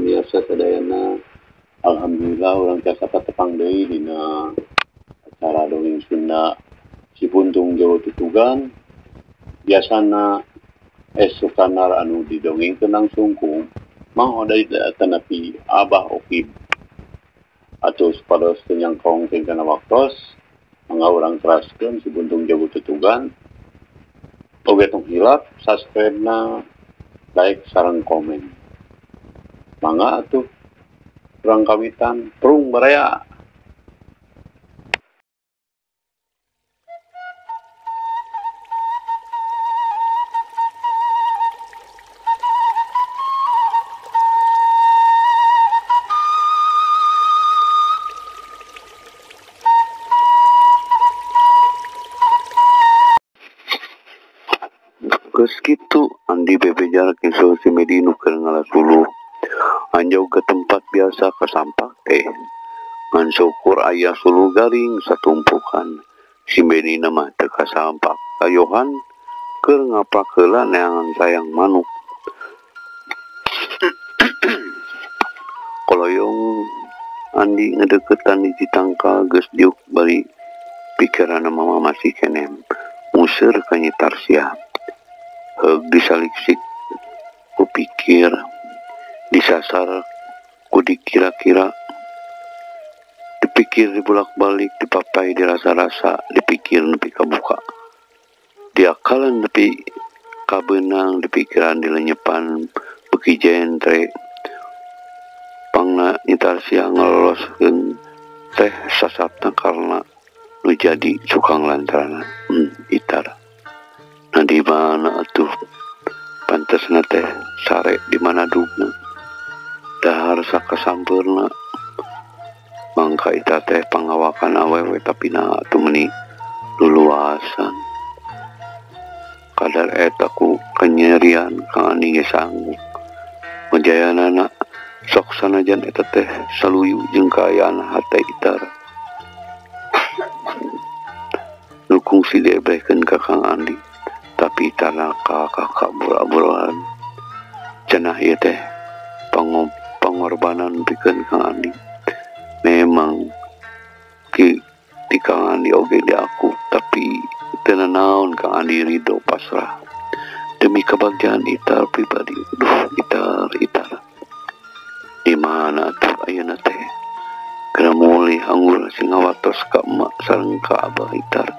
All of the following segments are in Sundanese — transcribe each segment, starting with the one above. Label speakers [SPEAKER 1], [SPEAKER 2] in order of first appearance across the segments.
[SPEAKER 1] Pamiarsa sadayana. Alhamdulillah urang tiasa patepang deui dina acara dongeng Sunda Si Puntung Jago Tutugan. Biasana es Sukanar anu didongengkeun langsung ku Mang Oday atanapi Abah Okib. Atuh supados teu nyangkong kana waktos, mangga urang teraskeun Si Puntung Jago Tutugan. Oge tong hilap subscribe-na, like sareng komen. Mangga atuh urang kawitan prung baraya.
[SPEAKER 2] Geus kitu Andi bebejar kisah si Medi nu keur ngala suluh. Anjog ke tempat biasa kasampak teh. Ngan syukur aya suluh garing satumpukan. Si Medi mah teu kasampak. Kayohan keur ngapak heula neangan sayang manuk. Koloyong Andi ngedeketan di tangkal geus diuk bari pikiranna mama masih keneh museur ka Nyi Tarsiah. Heug disaliksik ku pikir, disasar ku dikira-kira, dipikir dibolak-balik, dipapai dirasa-rasa, dipikir nepi kabuka, diakalan nepi kabeunang, dipikiran dilenyepan beuki jentre. Pangna Nyi Tarsiah ngaloloskeun teh sasapna karena nu jadi cukang lantaran itar. Nah di mana atuh pantesna teh sare di mana dugna dahar sakasampeurna mangka ita teh pangawakan awewe tapi na atuh meuni luluasan kadar eta ku kenyerian Kang Andi ge sanggup majayanana sok sanajan eta teh saluyu jeung kaayaan hate itar nu kungsi diebrehkeun ka Kang Andi tapi tanah kakak bura-buraan cenah ieu teh pengorbanan pikeun Kang Andi. Memang ki di Kang Andi oge diaku tapi teu nanaon Kang Andi ridho pasrah demi kebahagiaan itar pribadi. Duh itar itar di mana tuh ayeuna teh geura mulih anggur sing ngawatos ka emak sareng ka abah itar.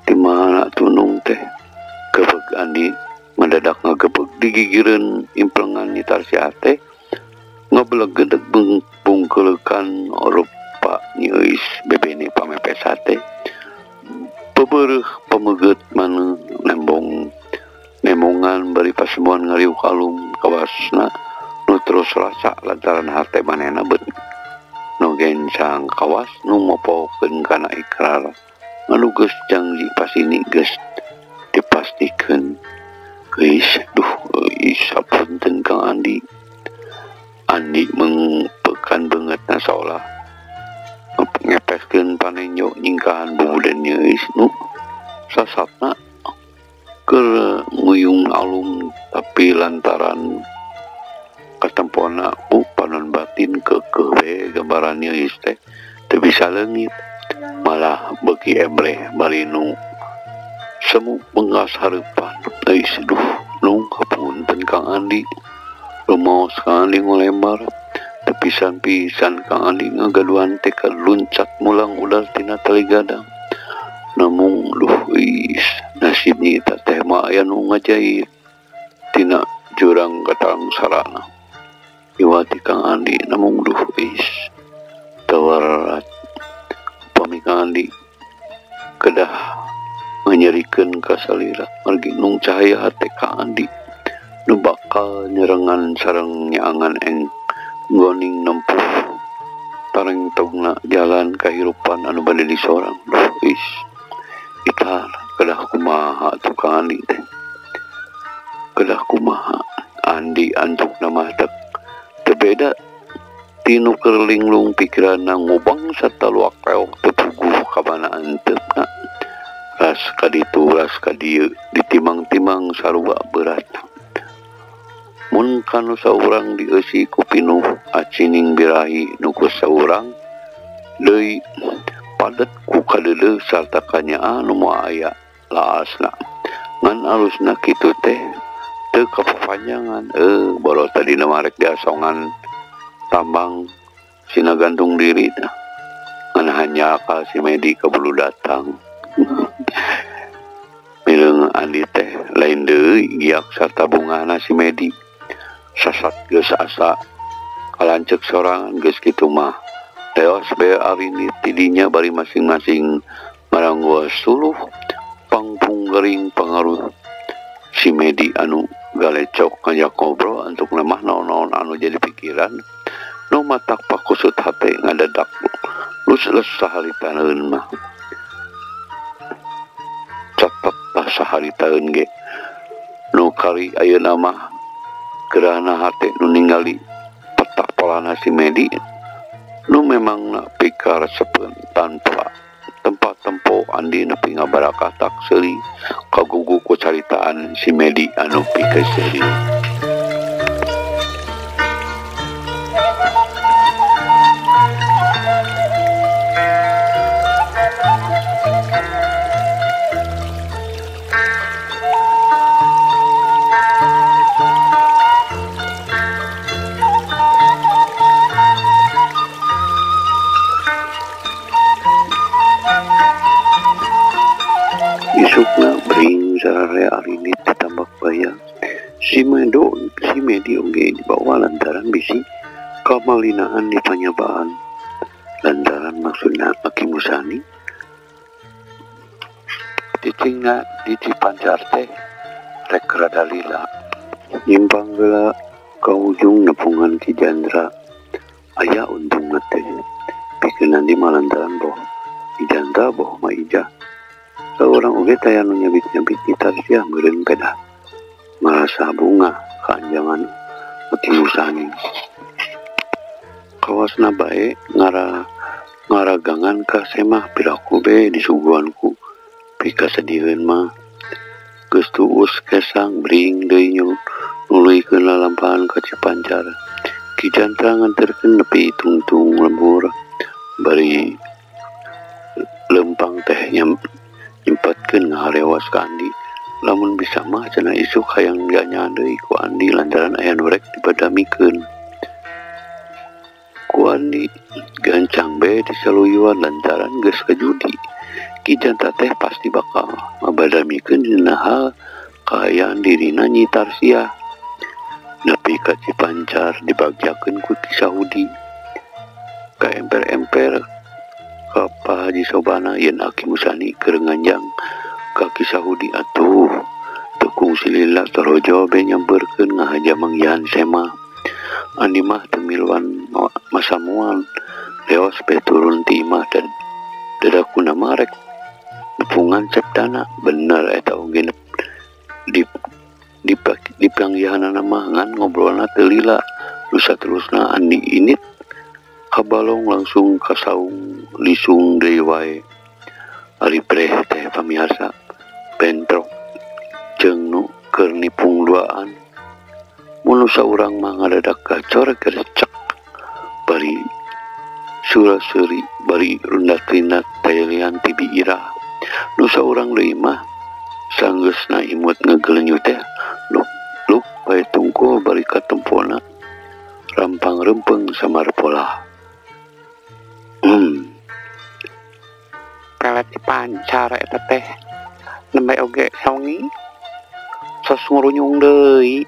[SPEAKER 2] Di mana tunung teh gebeg Andi mendadak ngagebeg digigireun implengan Nyi Tarsiah teh ngabelegedeg bungkeulekan rupa nyeuis bebene pamepes hate bebereuh pameget maneh nembong nemongan bari pasembuhan ngariuk alum kawasna nu terus rasa lantaran hate manehna beut nu gencang kawas nu mopokeun kana ikrar anu geus janji pasini geus dipastikeun. Geus duh geus apunten Kang Andi. Andi mengpekan beungeutna saolah ngepeskeun panenyo nyingkahan bubuden nyeuis nu sasatna keur nguyung alum tapi lantaran katempona ku panon batin keukeuh we gambaran nyeuis teh teu bisa leungit malah beuki ebreh bari nu semu bengas hareupan. Geus duh nung hapunten Kang Andi rumaos Kang Andi ngulembar teu pisan-pisan Kang Andi ngagaduhan tekad luncat mulang udar tina tali gadang. Namung duh is nasib nyi eta teh mah aya nu ngajait tina jurang katarangsarana iwati Kang Andi. Namung duh is tawarat upami Kang Andi kedah nganyerikeun ka salira margi nung cahaya hate Kang Andi nu bakal nyerengan sareng nyaangan eng goning nempuh tarengtongna jalan kahirupan anu bade disorang. Duh is itar kedah kumaha atuh Kang Andi teh kedah kumaha Andi antukna mah teu beda tinu keur linglung pikiranna ngubang sarta luak reok teu puguh ka mana anteupna ras ka ditu ras ka dieu ditimang-timang sarua berat. Mun kanu saurang dieusi ku pinuh acining birahi nu ku saurang deui padet ku kadeudeuh sarta kanyaah nu moal aya laasna. Ngan alusna kitu teh teu kapapanjangan. Boro tadina mah rek diasongan tambang sina gantung diri tah. Ngan hanya akal si Medi kabulu datang. Mileung Andi teh lain deui giak sarta bungahna si Medi. Sasat geus asa kalanceuk sorangan geus kitu mah. Teos bae arini tidinya bari masing-masing maranggoa suluh pangpunggering pangaruh si Medi anu galecok ngajak ngobrol antuk mah naon-naon anu jadi pikiran nu matak pakusut hate ngadadak lus-lus saharitaeun mah. Catet tah saharitaeun ge nu kari ayeuna mah gerahna hate nu ningali petak polana si Medi nu memang na pikaresepeun tanpa tempat tempo Andi nepi ngabarakah tak seuli kagugu ku caritaan si Medi anu pikeseuli. Isukna bring sararea arinit ditambak bayang. Si Medi oge dibawa lantaran bisi kamalinaan di panyabaan. Lantaran maksudna Aki Musani cicingna di Cipancar teh rek rada lila. Nyimpang heula ka ujung nepungan Ki Jandra. Aya untungna teh pikeun Andi mah lantaran boh Ki Jandra boh Ma Ijah. Saurang oge taya nu nyabit-nyabit di tarsiah meureun pedah marasa bunga kaanjangan Aki Musani. Kawasna bae ngaragangan ka semah piraku be disuguhan ku pikasediheun mah. Geus tuus kesang bring deui nuluykeun lalampahan ka Cipancar. Ki Jandra nganterkeun nepi tungtung lembur bari lempang teh nyempatkeun ngaharewas ka Andi. Lamun bisa mah cenah isuk hayang dianyaan deui ku Andi lantaran aya nu rek dibadamikeun. Ku Andi gancang bae disaluyuan lantaran geus kajudi. Ki Jandra teh pasti bakal ngabadamikeun dina hal kaayaan dirina Nyi Tarsiah. Nepi ka Cipancar dibagjakeun ku Ki Sahudi. Ka emper-emper ka Pak Haji Sobana yen Aki Musani keur nganjang ka Ki Sahudi atuh. Teu kungsi lila torojo be nyamperkeun ngahaja manggihan sema. Andi mah teu miluan masamuan leos be turun ti imah dan dadakuna mah rek nepungan septana. Bener eta oge di panggihanana mah ngan ngobrolna teu lila. Lusa terusna Andi init kabalong langsung kasaung lisung deui wae. Ari breh teh pamiarsa bentrok jeung nu keur nipung duaan. Mun nu saurang mah ngadadak gacor gerecek bari sura-seuri bari rundat-rindat tayalian ti biirah. Nu saurang deui mah sanggeusna imut ngagelenyut teh luk bae tungkul bari katempona rampang rempeng samar pola.
[SPEAKER 3] Pelet dipancar eta teh nembe oge sawengi sos ngurunyung deui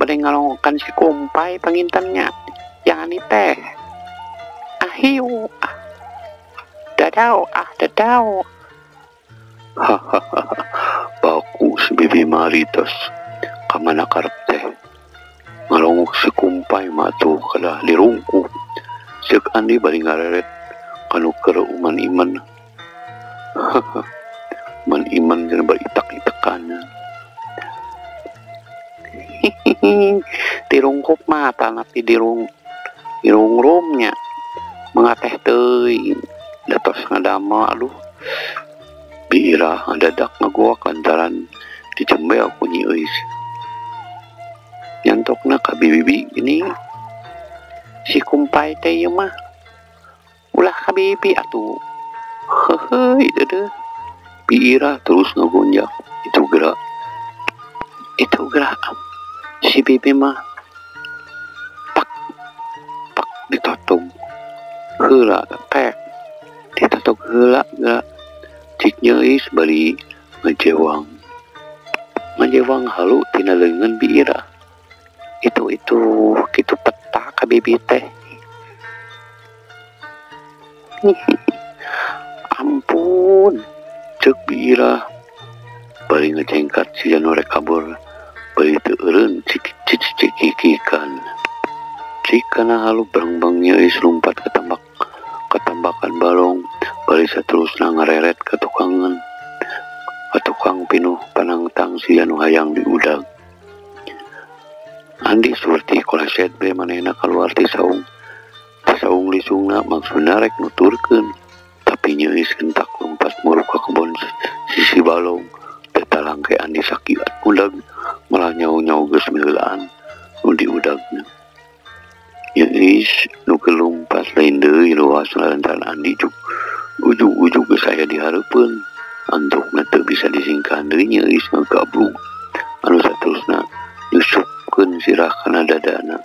[SPEAKER 3] bade ngalongkan si kumpai pangintennya jangan teh ahiu ah dadau ah dadau.
[SPEAKER 2] Hahaha baku si bibi maritos kamana karep teh ngalongok si kumpai mah tuh kadah dirungkup. Ceuk Andi bari ngareret kanu keur uman iman. Hahaha man iman jeung bari itak-itakan.
[SPEAKER 3] Dirungkup mah tanapi dirungrumnya mengateh teuing datos ngadamel aduh
[SPEAKER 2] Biirah ngadadak ngagoak lantaran dijembe ku Nyi Euis.
[SPEAKER 3] Nyantokna ka bibi gini. Si kumpai teh ieu mah. Ulah ka bibi atuh. Heuheuy deudeuh. Bi Irah terus ngagonjak. Itu gerak. Itu gerak. Si bibi mah pak pak ditotog heula pek ditotog heula gerak. Cik Nyeis bari ngejewang. Ngejewang halu tina leungeun Bi Irah. Itu kitu peta ka bibi teh. Ampun, ceuk Bi Irah. Bari ngecengkat si nu rek kabur. Bari teu eureun cikikikan. Cik kana halu brengbeng Nyeis lumpat ka tambak katambakan balong. Bari saterusna ngareret ka tukangan. Ka tukang pinuh panangtang si nu hayang diudag. Andi surti koleset be manehna kaluar ti saung. Ti saung lisungna maksudna rek nuturkeun. Tapi Nyeis gentak lumpat muruk ka kebon sisi balong. Teta langke Andi sakiat udag malah nyau-nyau geus miheulaan nu diudagna. Nyeis nu keur lumpat lain deui luas lantaran Andi ujug-ujug geus aya di hareupeun. Antukna teu bisa disingkahan deui Nyeis ngagablug. Anu saterusna nyusupkeun sirah kana dadana.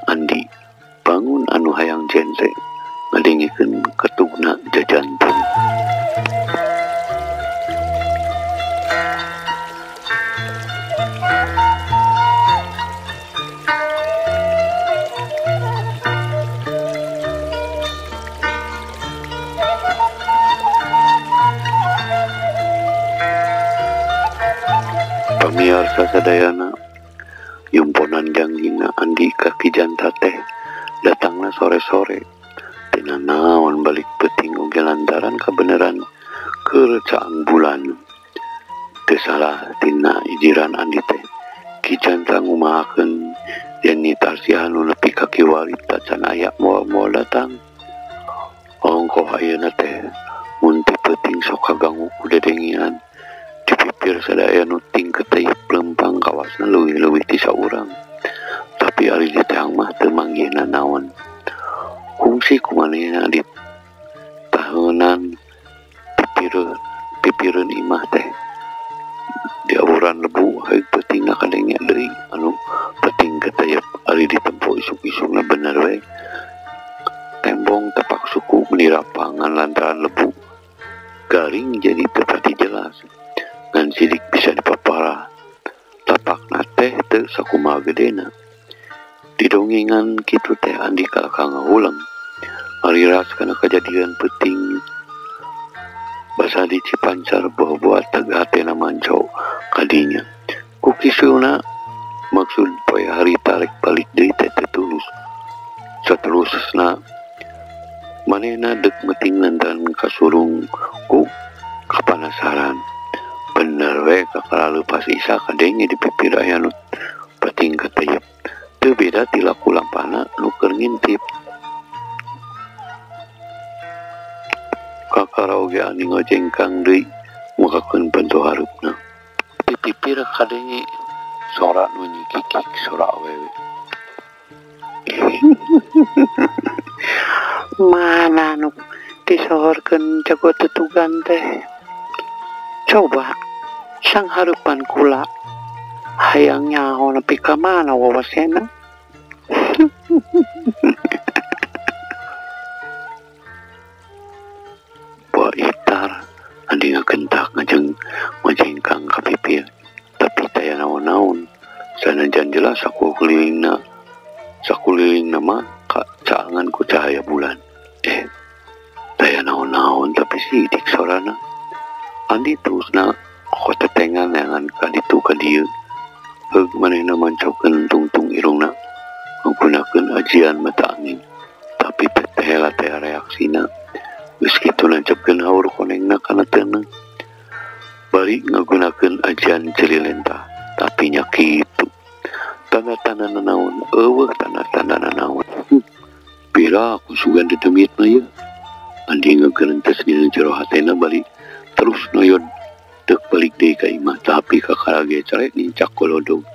[SPEAKER 3] Andi bangun anu hayang jense ngadengikeun ketugna jajantung. Pamiarsa sadayana, yumponan jangjina Andi ka Ki Janta teh datangna sore-sore. Tina naon balik peuting oge lantaran kabeneran keur caang bulan. Teu salah tina ijiran Andi teh. Ki Janta ngumahakeun yen nitasihan nu nepi ka kiwari tacan aya moal-moal datang. Ongkoh ayeuna teh mun ti peuting sok kaganggu ku dedengian. Di pipir sadaya nu tingket teh lempang kawasna leuwih-leuwih ti saurang. Tapi ari diteang mah teu manggihna naon. Kungsi kumanehna di tahunan pipireun imah teh. Di awuran lebu hayu peutingna kadenge deui anu peuting ketayep ari ditempo isuk-isukna bener we. Tembong tepak suku meuni rapangan lantaran lebu garing jadi teu pati jelas. Ngan sidik bisa dipapara. Tapakna teh teu sakumaha gedena. Didongengan kitu teh Andi kalakah ngahuleng. Ngariras kana kajadian peuting. Basa di Cipancar buah-buah teg hatena manco kadinya. Ku kisuna maksud poe hari tarik balik deui teh teu tulus. Saterusna manehna deuk meuting lantaran kasurung ku kapanasaran. Bener we kakara leupas isa kadenge di pipir aya nu peuting kateyep. Teu beda ti laku lampana nu keur ngintip. Kakara oge Andi ngojengkang deui mukakeun pentu hareupna. Di pipir kadenge sora nu nyikikik sora awewe. Mana nu disohorkeun jago tutugan teh? Coba sang hareupan kula hayang nyaho nepi ka mana wawasena. Buah itar Andi ngagentak ngajengkang ka pipir tapi taya naon-naon. Sanajan jelas sakulilingna mah ka caangan ku cahaya bulan. Taya naon-naon tapi sidik sorana. Andi terusna kotetengan neangan ka ditu ka dieu. Heug manehna mancokeun tungtung irungna menggunakeun ajian mata angin. Tapi teh hela teh reaksina. Geus kitu nancepkeun haur konengna kana teuneu. Bari ngagunakeun ajian celilenta, tapi nya kitu. Tanda-tanda nanaon, eueuh tanda-tanda nanaon. Pira aku sugan dedemit mah ieu. Andi ngagerentes dina jero hatena bari terus noyon dek balik deui ka imah tapi kakara ge carek nincak kolodog.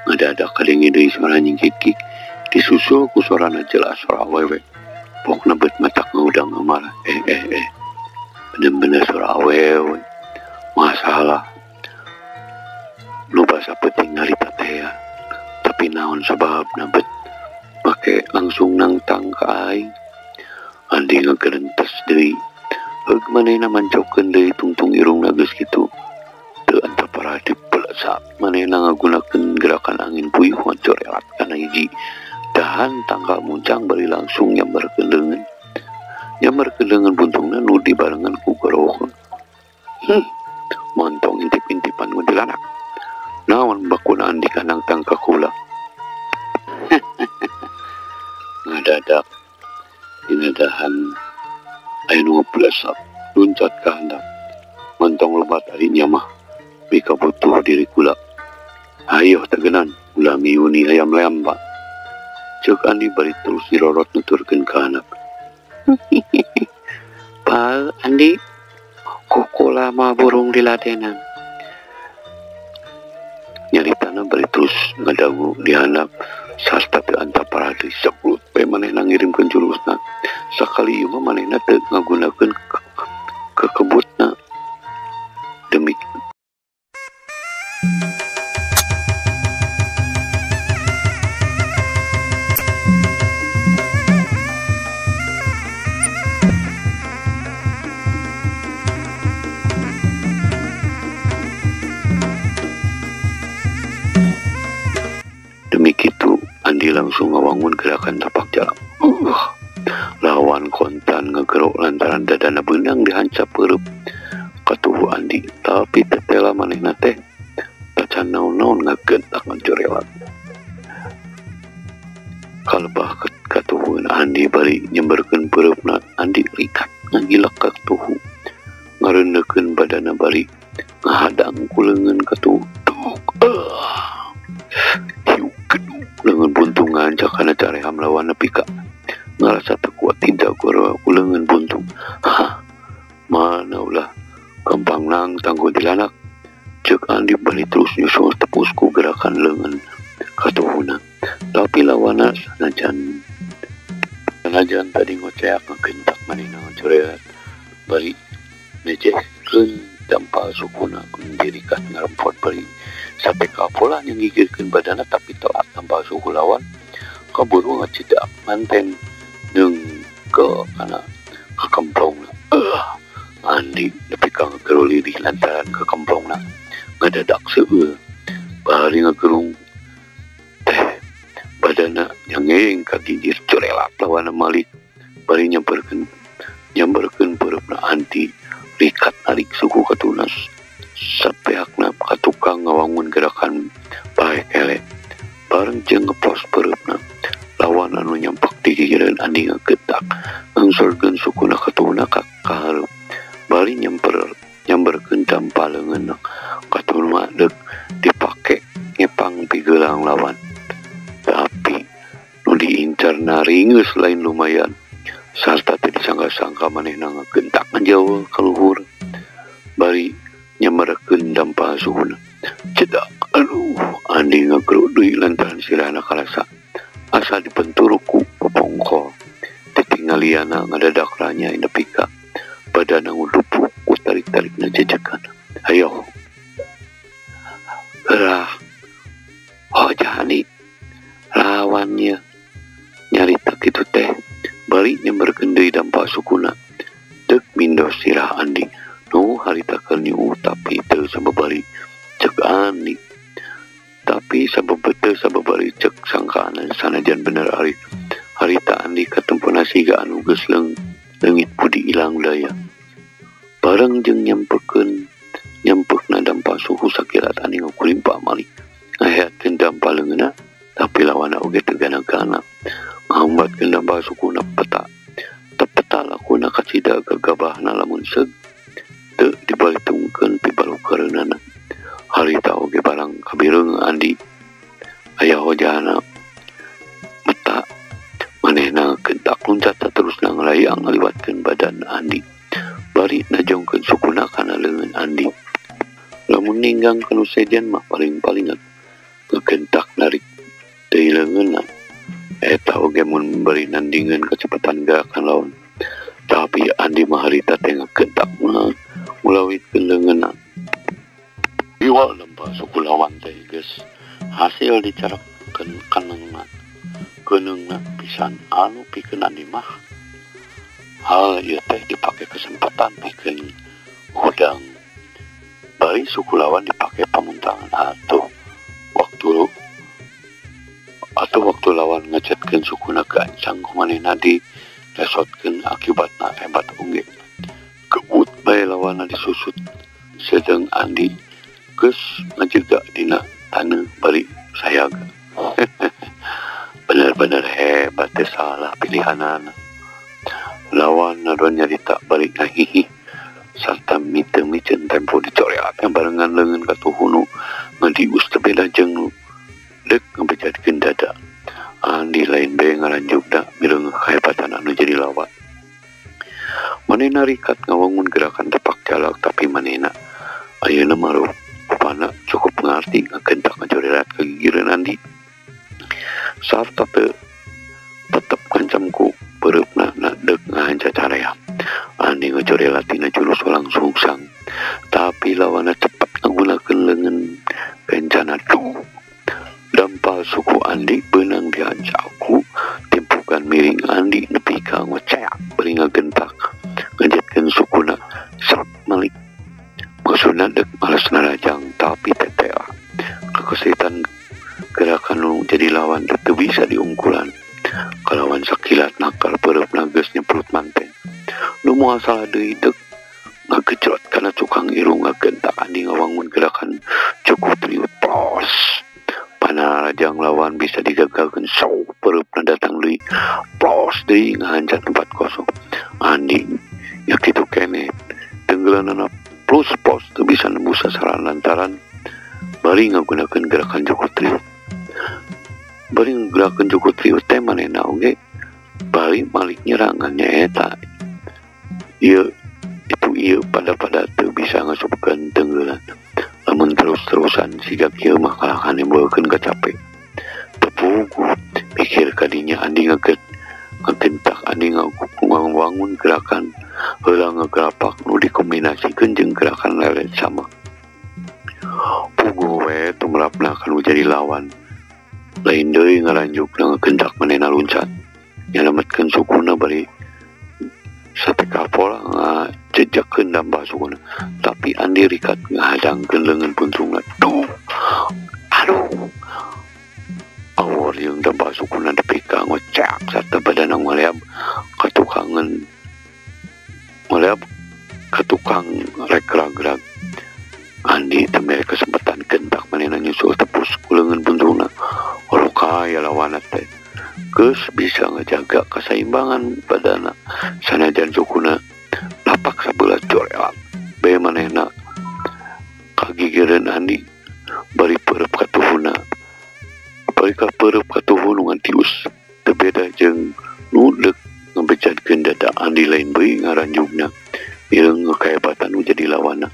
[SPEAKER 2] Ngadadak kadenge deui suara nyingkik disusul ku suarana jelas suara awewe. Pokna bet matak ngudang amarah. Bener-bener suara awewe. Masalah nu basa penting harita teh ya. Tapi naon sababna bet make langsung nangtang ka aing. Andi ngagerentes deui. Heug manehna mancokeun deui tungtung irungna geus kitu. Teu antapara dipelesak manehna ngagunakeun gerakan angin puyuh ngacorelat kana hiji dahan tangkal muncang bari langsung nyambarkeun leungeun. Nyambarkeun leungeun buntungna nu dibarengan ku gorowokeun. Montong intip-intipan kuntilanak. Naon bakuna Andi ka nangtang ka kula. Ngadadak dina dahan aya nu ngablesak luncat ka handap. Montong lebat ari nya mah mika butuh diri kula. Ayo tegenan ulah miuni ayam lembak. Ceuk Andi bari terus dirorot nuturkeun ka handap. Pal Andi kukula mah burung diladenan. Nyaritana bari terus ngadagu di handap sarta teu antapara deui sebut we manehna ngirimkeun jurusna. Sakali ieu mah manehna teu ngagunakeun kekebutna demi kitu Andi langsung ngawangun gerakan tapak jalan. Lawan kontan ngegerok lantaran dadana beunang dihancap peureub katuhu Andi, tapi tetela manehna teh tacan naon-naon ngagentak ngacorelat. Kalebah katuhueun Andi bari nyemberkeun peureupna. Andi rikat ngagilek katuhu ngareuneukeun badana bari ngahadang ku leungeun katuhu. Leungeun buntung ngancak kana careham lawan nepi ka ngarasa teu kuat tidak goro ku leungeun buntung. Hah, mana ulah gampang nangtang kuntilanak. Ceuk Andi bari terus nyusul tepus ku gerakan leungeun katuhuna. Tapi lawana sanajan tadi ngoceak ngagentak manehna ngacoreat bari nejehkeun dampal sukuna mendirikan ngarempot bari sampai kapola nyengigirkeun badana tapi telat tampal suku lawan kaburu ngacidak manten nengke kana kakemplongna. Andi nepi ka ngagero lirih lantaran kakemplongna ngadadak seueur bari ngagerung teh badana nyangeng kagigir corelat lawan malik bari nyamperkeun peureupna. Andi rikat narik suku katunas sapehakna ka tukang ngawangun gerakan bae elek bareng jeung ngepos peureupna. Lawan anu nyampak di gigireun Andi ngagetak ngangsorkeun sukuna katuhuna ka kahareup bari nyamberkeun dampa leungeunna katuhuna deuk dipake ngepang pigeulang lawan. Tapi nu diincarna ringeus lain lumayan sarta teu disangka-sangka manehna ngagentak ngajauh ka luhur bari nyamberkeun dampa suhuna. Cedak, aduh, Andi ngagero deui lantaran sirahna karasa asa dipenturuk ku popongkol. Titinggaliana ngadadak ranya nepi ka badana ngudupuk ku tarik-tarikna jejekan. Ayo. Gerah. Oh jani lawannya nyarita kitu teh bari nyamberkeun deui dampa sukuna. Deuk mindo sirah Andi. Nu harita keur niu tapi teu sababari ceuk Andi. Tapi sabab teu sababari ceuk sangkaan sanajan bener ari harita Andi katempona siga anu geus leungit budi ilang daya. Bareng jeung nyampeukna dampa suhu sakilat Andi ngakulimpa malik ngaheatkeun dampa leungeunna tapi lawana oge teu gana-gana ngahambatkeun dampa sukuna peta tepeta lakuna kacida gagabahna lamun seug teu dibalitungkeun pibalukareunana. Harita oge barang kabireung Andi aya hojahna meta manehna gentak luncat terusna ngalayang ngaliwatkeun badan Andi bari najongkeun sukuna kana leungeun Andi. Lamun ninggang kanu sejen mah paling-palingan ngegentak deui leungeunna. Eta oge mun bari nandingeun kecepatan gerakan lawan. Tapi Andi mah harita teh ngagentak ngulawitkeun leungeunna. Iwal lempah suku lawan teh geus hasil dicarekeun kanengna. Keunengna pisan anu pikeun Andi mah. Hal ieu teh dipake kesempatan pikeun hudang. Bari suku lawan dipake pamuntangan atuh waktu lawan ngecetkeun sukuna gancang ku manehna dilesotkeun akibatna hebat oge. Kebut bae lawanna disusut sedeng Andi geus ngajega dina taneuh bari sayaga. Bener-bener hebat teh salah pilihanana. Lawan nadon nyarita bari ngahihih sarta miteung-miceun tempo dicoreatna barengan leungeun katuhunu ngadius teu beda jeung nu deuk ngabejadkeun dada. Andi lain bae ngaranjukna mireung kahebatan anu jadi lawan. Manehna rikat ngawangun gerakan tepak jalak tapi manehna ayeuna mah rupana cukup ngarti ngagentak ngacorelat ka gigireun Andi. Sarta teu tetep kancam ku peureupna deuk ngahanca caream. Andi ngacorelat tina jurus langsungsang tapi lawanna cepet ngagunakeun leungeun bencana duh. Dampal suku Andi beunang dihancaku timpukan miring Andi nepi ka ngoceak bari ngagentak ngajetkeun sukuna srep malik. Maksudna deuk males narajang tapi tetea kekesetan gerakan nu jadi lawan teu bisa diungkulan. Kalawan sakilat nakal peureupna geus nyeplut manten. Nu moal salah deui deuk ngagejrot kana cukang irung ngagentak Andi ngawangun gerakan cukup triut plos. Panarajang lawan bisa digagalkeun sau peureupna datang deui plos deui ngahancat tempat kosong. Andi nya kitu keneh tenggelanana plus plos teu bisa nembus sasaran lantaran bari ngagunakeun gerakan cukup triut. Bari gerakan cukup triut teh manehna oge bari malik nyerangan nyaeta ieu itu ieu pada-pada teu bisa ngasupkeun tenggelan. Lamun terus-terusan siga kieu mah kalahkan nimbulkeun kacape. Tepuguh mikir kadinya Andi ngagentak Andi ngawangun gerakan heula ngagerapak nu dikombinasikeun jeung gerakan lelet sama. Puguh we tumrapna kanu jadi lawan. Lain deui ngaranjukna ngagentak manehna luncat. Nyalametkeun sukuna bari sateka pola ngajejakkeun dambah sukuna. Tapi Andi rikat ngahadangkeun leungeun puntungna. Duh. Aduh. Awor jeung dambah sukuna nepi ka ngoceak sarta badana ngaleab katukangan. Ngaleab katukang rek rag-rag. Andi teu mere kesempatan gentak manehna nyusul tepus ku leungeun puntungna. Orokaya lawanna teh geus bisa ngajaga kasaimbangan badana sanajan sukuna lapak sabelah corelat bae manehna kagigireun Andi bari peureub katuhuna bari kapeureub katuhun ngan tius teu beda jeung nu deuk ngabejadkeun dada Andi lain deui ngaranjukna mireung kahebatan nu jadi lawanna.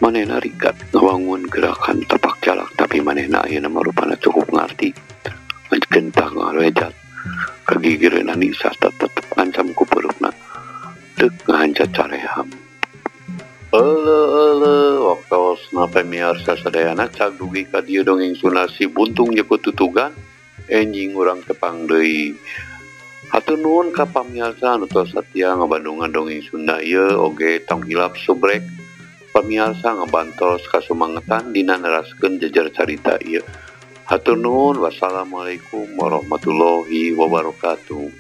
[SPEAKER 2] Manehna rikat ngawangun gerakan tapak jalak tapi manehna ayeuna mah rupana cukup ngarti ngagentak ngarejat kagigireun Andi sarta tetep ngancam ku peureupna deuk ngahancat caream. Euleuh waktosna pamiarsa sadayana cag dugi ka dieu dongeng Sunda Si Buntung Jeko Tutugan enjing urang tepang deui. Hatur nuhun ka pamiarsa anu tos satia ngabandungan dongeng Sunda ieu oge tong hilap subrek pamiarsa ngabantos kasumangetan dina neraskeun jejer carita ieu. Hatur nuhun, wassalamualaikum warahmatullahi wabarakatuh.